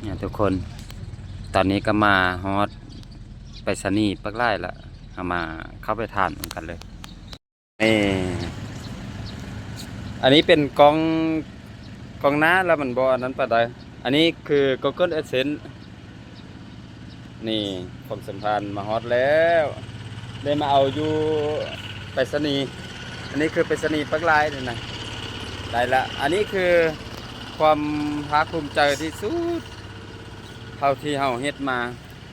ນີ້ທຸກຄົນ ຕອນນີ້ກໍມາຮອດໄປສະນີປາກລາຍລະ ເຮົາມາເຂົ້າໄປຖາມນຳກັນເລີຍ. ເອີ ອັນນີ້ເປັນກ້ອງ ກ້ອງໜ້າລະມັນບໍ່ອັນນັ້ນປານໃດ. ອັນນີ້ຄື Google AdSense ນີ້ ຂອງສົມພານມາຮອດແລ້ວ ໄດ້ມາເອົາຢູ່ໄປສະນີ. ອັນນີ້ຄືໄປສະນີປາກລາຍນີ້ນະ ໄດ້ລະ. ອັນນີ້ຄືຄວາມພາກພູມໃຈທີ່ສຸດເທົ່າທີ່ເຮົາເຮັດມາ.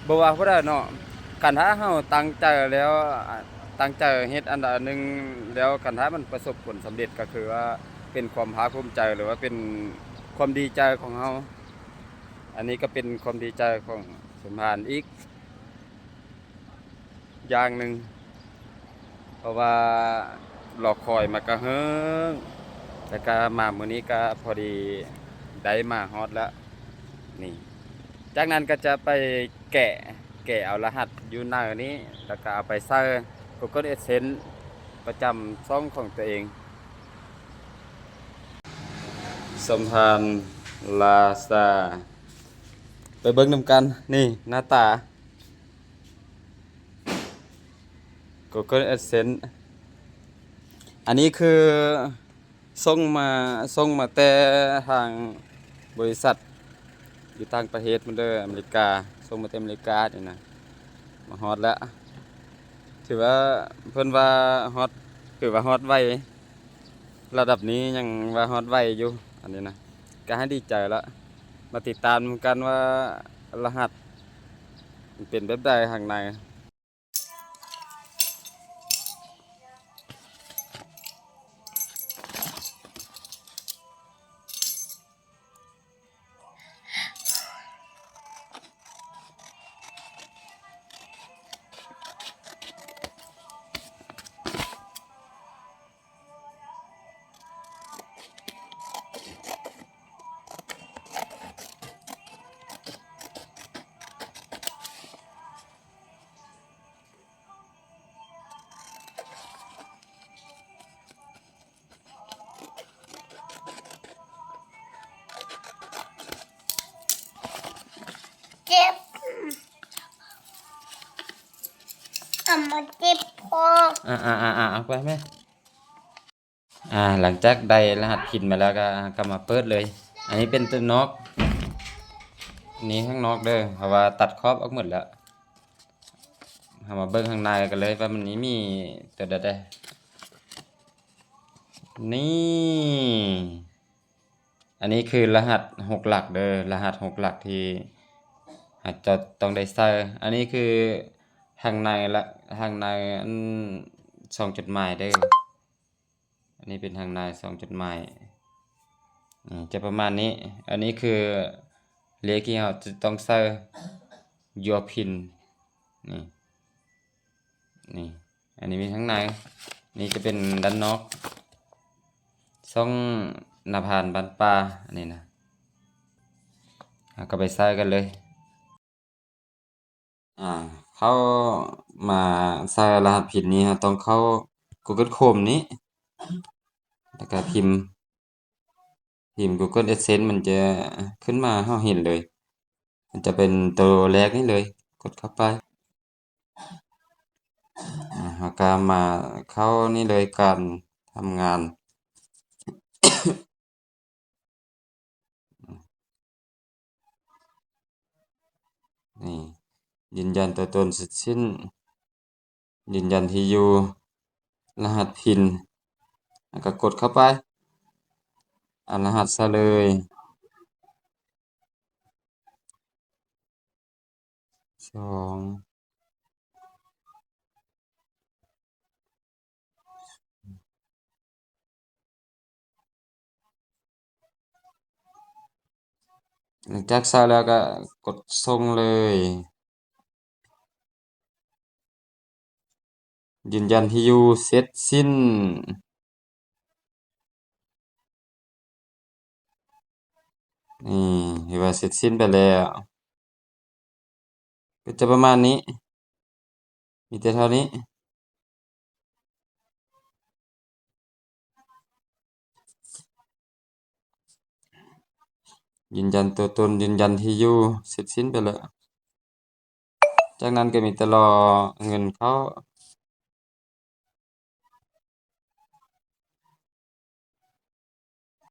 ບໍ່ວ່າຜູ້ໃດເນາະ ຄັນຖ້າເຮົາຕັ້ງໃຈແລ້ວ ຕັ້ງໃຈເຮັດອັນໃດອັນໜຶ່ງແລ້ວ ຄັນຖ້າມັນປະສົບຜົນສຳເລັດ ກໍຄືວ່າເປັນຄວາມພາກພູມໃຈ ຫຼືວ່າເປັນຄວາມດີໃຈຂອງເຮົາ. ອັນນີ້ກໍເປັນຄວາມດີໃຈຂອງສົມພານອີກຢ່າງໜຶ່ງ ເພາະວ່າລໍຄອຍມາກະເຫິງ ແລ້ວກະມາມື້ນີ້ກະພໍດີໄດ້ມາຮອດແລ້ວນີ້. ຈາກນັ້ນກໍຈະໄປແກະ ແກະເອົາລະຫັດຢູ່ໃນນີ້ ແລ້ວກໍເອົາໄປໃສ່ Google AdSense ປະຈຳຊ່ອງຂອງຕົວເອງ. ສົມພານລາຊາ ໄປເບິ່ງນຳກັນ ນີ້ໜ້າຕາ Google AdSense. ອັນນີ້ຄື ສົ່ງມາ ສົ່ງມາແຕ່ທາງບໍລິສັດຢູ່ຕ່າງປະເທດພຸ້ນເດີ ອາເມລິກາ ສົ່ງມາແຕ່ອາເມລິການີ້ນະ ມາຮອດແລ້ວ. ຖືວ່າເພິ່ນວ່າຮອດ ຖືວ່າຮອດໄວ ລະດັບນີ້ຍັງວ່າຮອດໄວຢູ່ ອັນນີ້ນະ ກໍໃຫ້ດີໃຈລະ. ມາຕິດຕາມນຳກັນວ່າລະຫັດມັນເປັນແບບໃດຂ້າງໃນ. ເຈັບ ອາ ມາເຈັບຄໍ. ອາໆໆໆ ເອົາໄປແມ່. ອາ ຫຼັງຈາກໄດ້ລະຫັດພິນມາແລ້ວກໍ ກໍມາເປີດເລີຍ. ອັນນີ້ເປັນຕົວນອກ ນີ້ຂ້າງນອກເດີ ເພາະວ່າຕັດຂອບອອກໝົດແລ້ວ. ເຮົາມາເບິ່ງຂ້າງໃນກັນເລີຍວ່າມັນມີ ມີຕົວໃດແດ່. ນີ້ ອັນນີ້ຄືລະຫັດຫົກຫຼັກເດີ ລະຫັດຫົກຫຼັກທີ່ເຮົາຈະຕ້ອງໄດ້ໃສ່. ອັນນີ້ຄືທາງໃນລະ ທາງໃນອັນຊ່ອງຈົດໝາຍເດີ. ອັນນີ້ເປັນທາງໃນຊ່ອງຈົດໝາຍ ອາ ຈະປະມານນີ້. ອັນນີ້ຄືເລກທີ່ເຮົາຈະຕ້ອງໃສ່ Your pin ນີ້ ນີ້ ອັນນີ້ມີທາງໃນ ນີ້ຈະເປັນດ້ານນອກ ຊ່ອງນາພານບ້ານປ່າ ອັນນີ້ນະ ເຮົາກໍໄປໃສ່ກັນເລີຍ. ອາ ເຂົ້າມາໃສ່ລະຫັດພິນນີ້ ເຮົາຕ້ອງເຂົ້າ Google Chrome ນີ້ ແລ້ວກະພິມ ພິມ Google AdSense ມັນຈະຂຶ້ນມາໃຫ້ເຮົາເຫັນເລີຍ ມັນຈະເປັນໂຕແລກນີ້ເລີຍ ກົດເຂົ້າໄປ. ອາ ເຮົາກະມາເຂົ້ານີ້ເລີຍ ການທຳງານ. ນີ້ ຢືນຢັນຕົວຕົນເສັດສິ້ນ ຢືນຢັນທີ່ຢູ່ ລະຫັດພິນ ແລ້ວກໍກົດເຂົ້າໄປ ເອົາລະຫັດໃສ່ເລີຍ. ສອງ ຫຼັງຈາກໃສ່ແລ້ວກໍກົດສົ່ງເລີຍ. ຢືນຢັນທີ່ຢູ່ເສັດສິ້ນ. ນີ້ ຖືວ່າເສັດສິ້ນໄປແລ້ວ ກໍຈະປະມານນີ້ ມີແຕ່ເທົ່ານີ້. ຢືນຢັນຕົວຕົນ ຢືນຢັນທີ່ຢູ່ ເສັດສິ້ນໄປແລ້ວ. ຈາກນັ້ນກໍມີແຕ່ລໍເງິນເຂົ້າ